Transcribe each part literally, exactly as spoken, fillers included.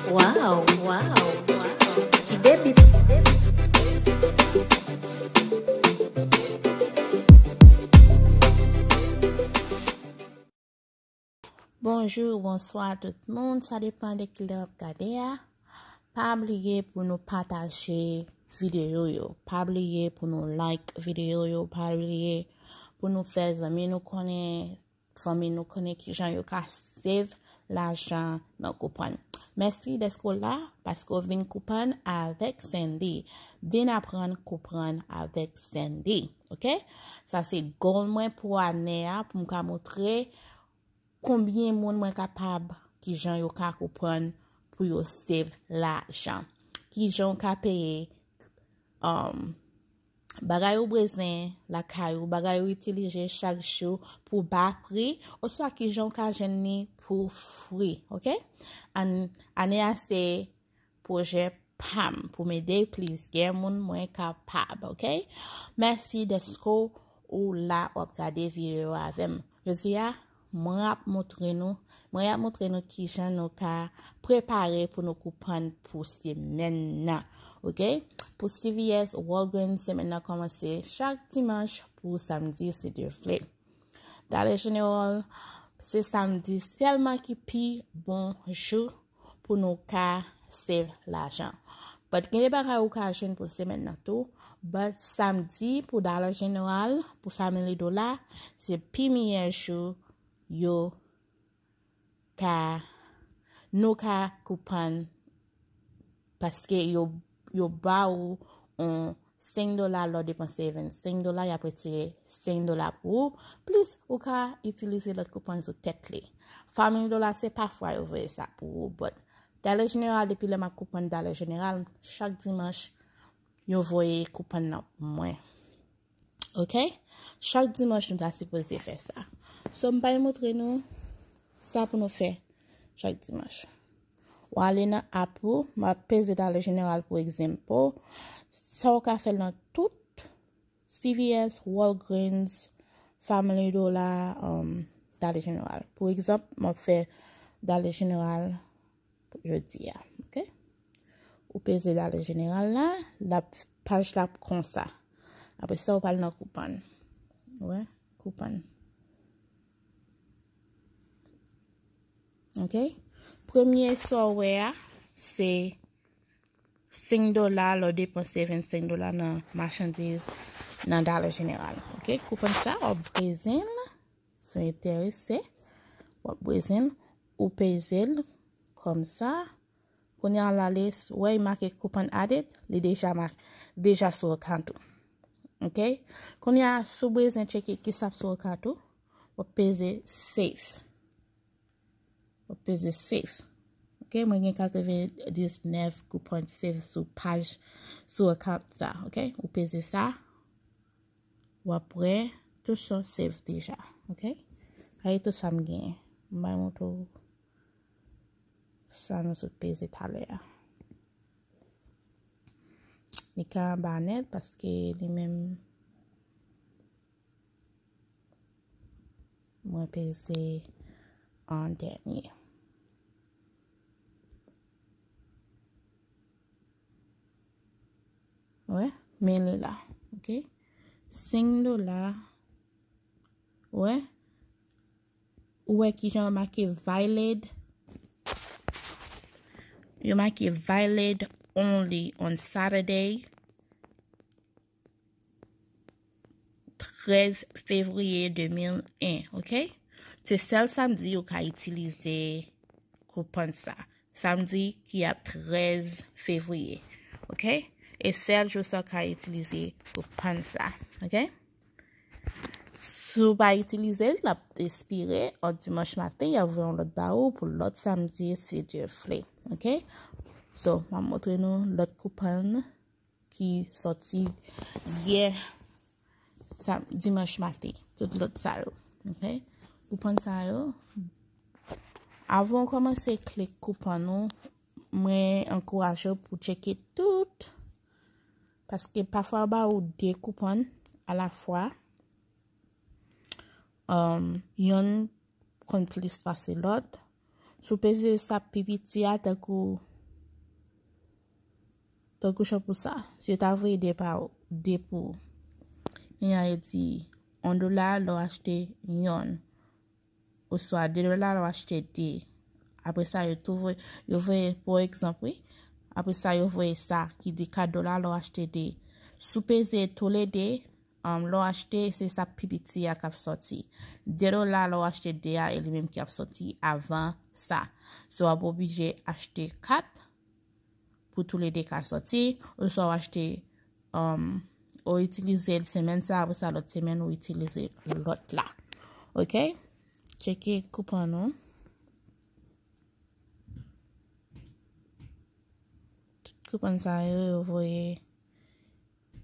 Wow, wow, wow. Ti bebi, ti bebi, ti bebi. Bonjou, bonswa tout moun. Sa depann de kilè w ap gade a. Pa bliye pou nou pataje videyo yo. Pa bliye pou nou like videyo yo. Pa bliye pou nou fè zanmi nou konnen, fanmi nou konnen kijan yo ka save lajan nan Coupon. Mèsi dèske w la, paske w vin Coupon avèk Sandy. Vin aprann Coupon avèk Sandy, oke? Sa se goal mwen pou ane a, pou m ka montre konbyen moun mwen kapab, kijan yo ka Coupon pou yo save lajan. Kijan w ka peye, um, bagay ou bezwen lakay ou, bagay ou itilize chak jou pou ba pri, oswa kijan w ka jwenn li pou fri, oke? An-, ane a se pwojè pa m pou m ede plizyè moun mwen kapab, oke? Mèsi dèske w la w ap gade videyo avè m. Jodi a, mwen ap montre nou, mwen ap montre nou kijan nou ka prepare pou nou Coupon pou semèn nan, oke? Pou C V S, Walgreens, semèn nan kòmanse chak dimanch pou samdi, si Dye vle. Dollar General, se samdi sèlman ki pi bon jou pou nou ka save lajan. But gen de bagay ou ka jwenn pou semèn nan tou. But samdi pou Dollar General, pou Family Dollar, se pi meyè jou yo ka, nou ka Coupon, paske yo, yo ba ou yon senk dola lè w depanse vennsenk dola, y ap retire senk dola pou ou, plis ou ka itilize lòt Coupon sou tèt li. Family Dollar se pafwa yo voye sa pou ou, but Dollar General, depi lè m ap Coupon Dollar General, chak dimanch, yo voye Coupon nan pou mwen. Oke? Chak dimanch, nou ta sipoze fè sa. So, m pral montre nou sa pou nou fè chak dimanch. W ale nan app ou, m ap peze Dollar General pou egzanp. Sa w ka fè l nan tout C V S, Walgreens, Family Dollar, um, Dollar General. Pou egzanp, m ap fè Dollar General jodi a, oke? Ou peze Dollar General la, l ap, paj la ap konsa. Apre sa, ou pral nan Coupon. Ou wè? Coupon. Oke? Premye sa w wè a, se senk dola, lè w depanse vennsenk dola nan machandiz nan Dollar General. Oke? Coupon sa, w ap peze l, si w enterese, w ap peze l, ou peze l kòmsa. Kounye a la, li, wè, li make Coupon added, li deja ma-, deja sou account ou. Oke? Kounye a, si w bezwen tcheke kisa k sou account ou, w ap peze save. W ap peze save. Oke? Mwen gen katrevendiznèf Coupon save sou paj, sou account sa. Oke? Ou peze sa. W ap wè tout sa w save deja, oke? Gade tout sa m genyen. M bay montre w sa nou sot peze talè a. Li ka anba nèt paske li menm mwen peze an dènye. Wè, men li la, oke? Senk dola. Wè? Ou wè kijan yo make valid? Yo make valid only on Saturday, trèz fevriye de mil en, oke? Se sèl samdi ou ka itilize Coupon sa. Samdi ki ap trèz fevriye, oke? E sèl jou sa w ka itilize Coupon sa, oke? Si w pa itilize l, l ap espire an dimanch maten, y ap voye yon lòt ba ou pou lòt samdi, si Dye vle, oke? So, m ap montre nou lòt Coupon ki sòti yè, sa, dimanch maten, tout lòt sa yo, oke? Coupon sa yo, avan w kòmanse klik Coupon ou, mwen ankouraje w pou tcheke tout, paske pafwa yo ba ou de Coupon alafwa. Um, yonn konn plis pase lòt. Si w peze sa pi piti a, tankou, tankou chan pou sa. Si yo ta voye de pa, de pou, kounye a yo di, yon dola lè w achte yonn, oswa de dola lè w achte de. Apre sa, yo tou voye, yo voye, pou egzanp, wi. Apre sa, yo voye sa ki di kat dola lè w achte de. Si w peze toulede, um, lè w achte, se sa pi piti a k ap sòti. De dola lè w achte de a, e li menm ki ap sòti avan sa. So, w ap oblije achte kat pou toulede ka sòti, oswa w achte, um, ou itilize l semèn sa, apre sa lòt semèn ou itilize lòt la. Ok? Tcheke koupon nou. Tout koupon sa yo, yo voye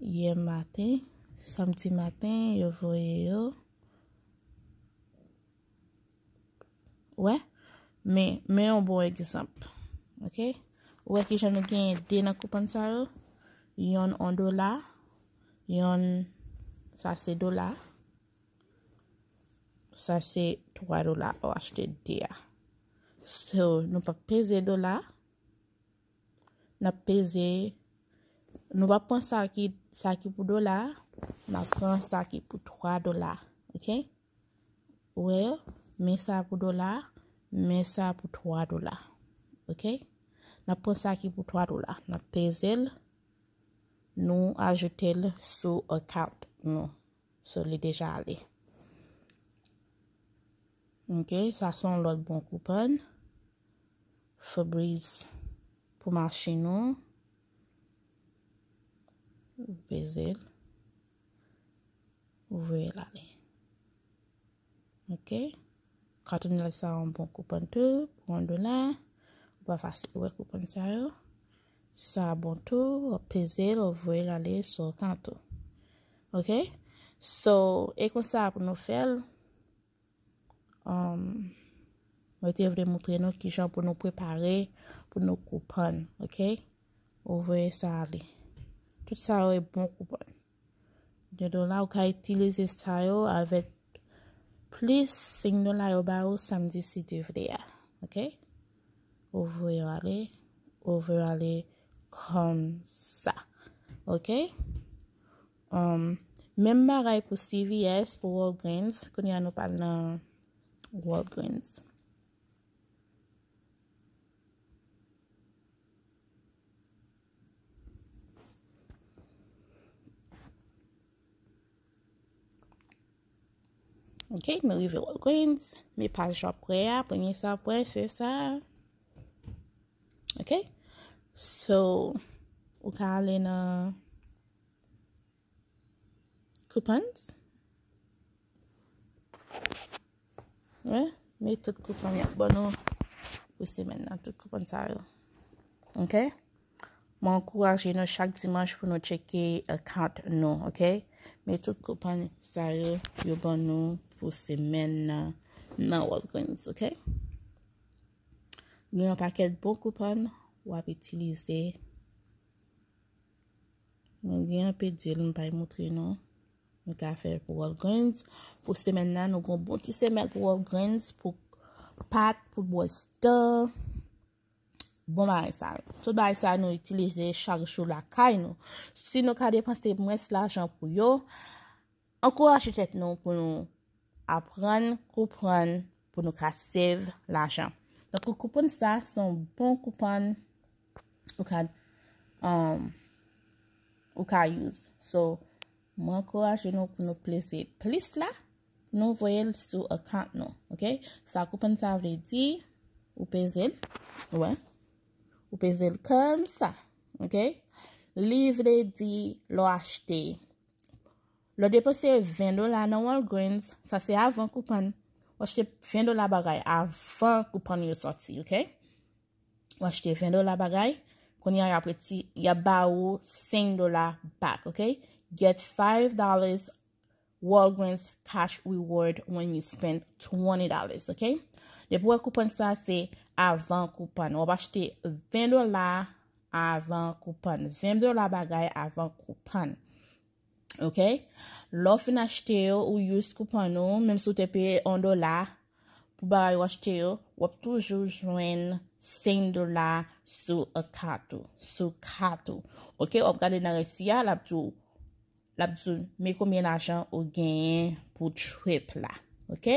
yè maten, samdi maten, yo voye yo. Wè, men, men yon bon egzanp. Ok? Ou wè kijan nou genyen de nan koupon sa yo? Yonn yon dola, yonn sa se dola, sa se twa dola ou achte de a. So, nou p ap peze dola, n ap peze, nou p ap pran sa ki, sa ki pou dola, n ap pran sa ki pou twa dola, ok? Ou wè yo? Men sa pou dola, men sa pou twa dola, ok? N ap pran sa ki pou twa dola, n ap peze l, nou ajoute l sou account nou. So, li deja ale. Ok, sa se yon lòt bon koupon. Febreze pou machin ou. Ou peze l. Ou voye l ale. Ok. Carton L sa yon bon koupon tou, pou yon dola. Ou pa fasil wè koupon sa yo. Sa bon tou, w ap peze l, w ap voye l ale sou account ou. Ok? So, e konsa pou nou fè l. Um, mwen te vle montre nou kijan pou nou prepare pou nou koupon, ok? Ou voye sa ale. Tout sa yo e bon koupon. De dola, ou ka itilize sa yo avèk plis senk dola yo ba ou samdi si Dye vle a, ok? Ou voye yo ale, ou voye yo ale kòmsa, ok? Um, menm bagay pou C V S, pou Walgreens. Kounye a nou pral nan Walgreens. Ok, nou rive Walgreens. Men paj w ap wè a, premye sa w ap wè, se sa. Ok? So, ou ka ale nan coupons. Wi, men tout koupon y ap ban nou pou semèn nan, tout koupon sa yo. Ok? Mwen ankouraje nou chak dimanch pou nou tcheke account nou, ok? Men tout koupon sa yo, yo ban nou pou semèn nan, nan Walgreens, ok? Gen yon pakèt bon koupon w ap itilize. Mwen gen anpil dil m pral montre nou. Nou ka fè pou Walgreens. Pou semèn nan, nou gon bon ti semèl pou Walgreens, pou pat, pou bwòs dan. Bon bagay sa yo. Tout bagay sa yo nou itilize chak jou lakay nou. Si nou ka depanse mwens lajan pou yo, ankouraje tèt nou pou nou aprann konprann pou nou ka save lajan. Donk, koupon sa, se yon bon koupon ou ka, um, ou ka use. So, mwen ankouraje nou pou nou peze plis la, pou nou voye l sou account nou, ok? Sa koupon sa vle di, ou peze l, wè, ou peze l kòmsa, ok? Li vle di lè w achte, lè w depanse ven dola nan Walgreens, sa se avan koupon. W achte ven dola bagay avan koupon yo sòti, ok? W achte ven dola bagay, kounye a y ap reti, y ap ba ou senk dola back, ok? Get five dollars Walgreens cash reward when you spend twenty dollars, ok? Depi w wè koupon sa, se avan koupon. W ap achte ven dola avan koupon. Ven dola bagay avan koupon. Ok? Lè w fin achte yo, ou use koupon ou, menm si w te peye yon dola, pou bagay ou achte yo, w ap toujou jwenn senk dola sou account ou, sou kat ou. Ok, w ap gade nan resi a, l ap di w, l ap di w, men konbyen lajan ou genyen pou trip la. Ok,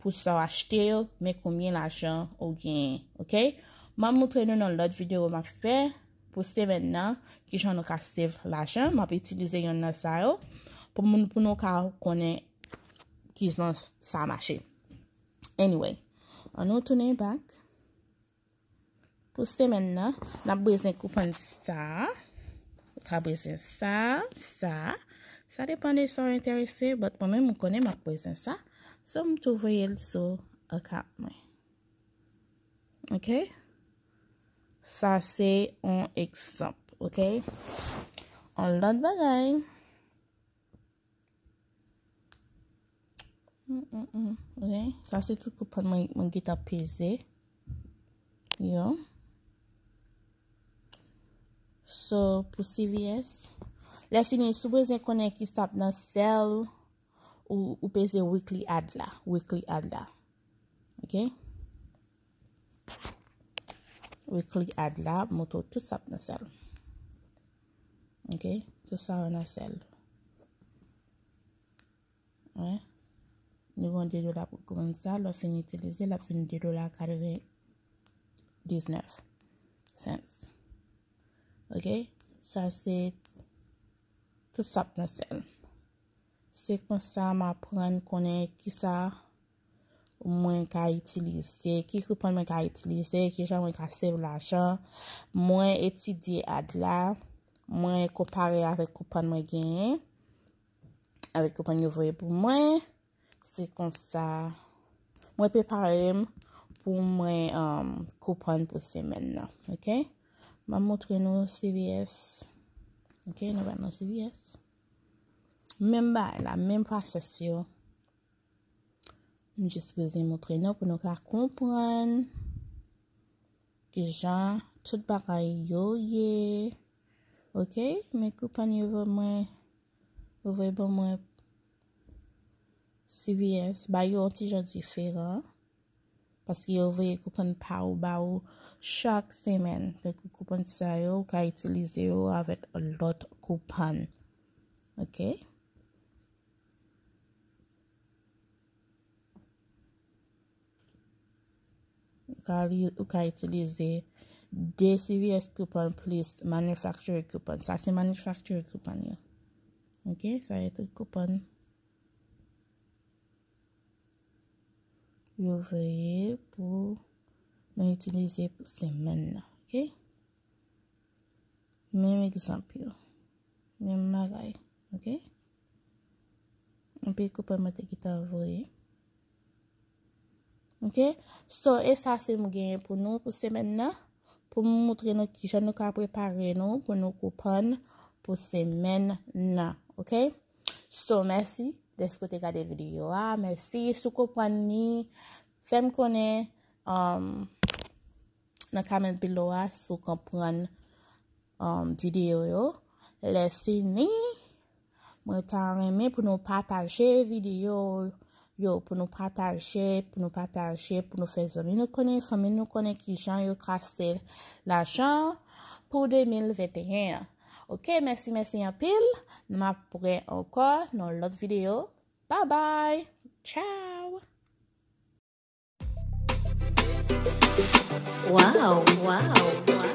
pou sa w achte yo, men konbyen lajan ou genyen. Ok, m ap montre nou nan lòt videyo m ap fè pou semèn nan, kijan nou ka save lajan. M ap itilize yonn nan sa yo pou moun, pou nou ka konnen kijan sa mache. Anyway, ann nou tounen back. Pou semèn nan, n ap bezwen koupòn sa. Ou ka bezwen sa, sa. Sa depann de sa w enterese, but mwen menm, m konnen m ap bezwen sa. So, m tou voye l sou account mwen. Ok? Sa se yon egzanp, ok? Yon lòt bagay. Mm, mm, mm. Ok? Sa se tout koupòn mwen, mwen gentan peze. Yo. So, pou C V S, lè fini, si w bezwen konnen ki sa ap nan sèl, ou, ou peze weekly ad la. Weekly ad la. Ok? Weekly ad la, montre w tout sa ap nan sèl. Ok? Tout sa yo nan sèl. Wi. Nou gen de dola pou koupòn sa, lè w fin itilize, l ap vin de dola katrevendiznèf cents. Ok? Sa se tout sa ap nan sèl. Se konsa m aprann konnen kisa mwen ka itilize, ki koupòn mwen ka itilize, kijan mwen ka save lajan. Mwen etidye ad la, mwen konpare avèk koupòn mwen genyen, avèk koupòn yo voye pou mwen. Se konsa mwen prepare m pou mwen, um, koupòn pou semèn nan. Ok? M ap montre nou C V S. Ok, nou pral nan C V S. Menm bagay la, menm pwosès yo. M jis bezwen montre nou pou nou ka konprann kijan tout bagay yo ye. Ok, men koupòn yo voye mwen, yo voye ban mwen C V S, ba yo yon ti jan diferan. Paske yo voye koupòn pa ou ba ou chak semèn. Donk, koupòn sa yo, ou ka itilize yo avèk lòt koupòn. Ok? Ou ka li-, ou ka itilize de C V S coupon plis manufacturer coupon. Sa se manufacturer coupon yo. Ok, sa se tout coupon yo voye pou nou itilize pou semèn nan. Ok? Menm egzanp yo. Menm bagay. Ok? Anpil coupon mwen te gentan voye. Ok? So, e sa se m genyen pou nou pou semèn nan. Pou m montre nou kijan nou ka prepare nou pou nou coupon pou semèn nan. Ok? So, mèsi dèske w te gade videyo a. Mèsi si w konprann li. Fè m konnen, um, nan comment below a si w konprann, um, videyo yo. Lè fini, mwen ta renmen pou nou pataje videyo yo, pou nou pataje, pou nou pataje, pou nou fè zanmi nou konnen, fanmi nou konnen kijan yo ka save lajan pou de mil venteyen an. Ok, mèsi, mèsi anpil. N ap wè ankò nan lòt videyo. Bye bye. Ciao. Wow, wow.